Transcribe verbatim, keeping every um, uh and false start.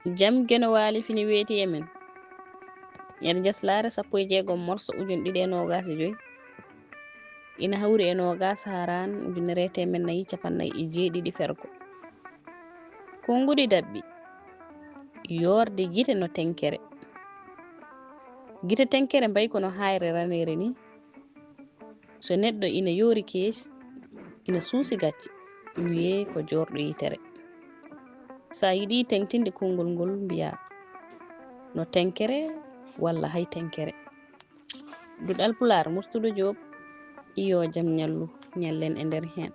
Jam Geno Waali fini weeti e men. Nder jaslaare sappo e jeegom morso ujun ɗiɗi e noogas e joy, ina hawri e noogas haaraan ujunere e teemen nayi capannay e jeeɗiɗi fergo. Konguɗi daɓɓi, yoorde gite no tenkere. Gite tenkere mbayi ko no haayre raneere ni. So neɗɗo ina yoori keeci, ina suusi gacce, wiyee ko joorɗo yitere. So a yiɗi teŋtinde konngol ngol, mbiyaa no tenkere walla hay tenkere. Duɗal Pulaar, Murtuɗo Joob, iyo jam ñallu, ñallen e nder heen.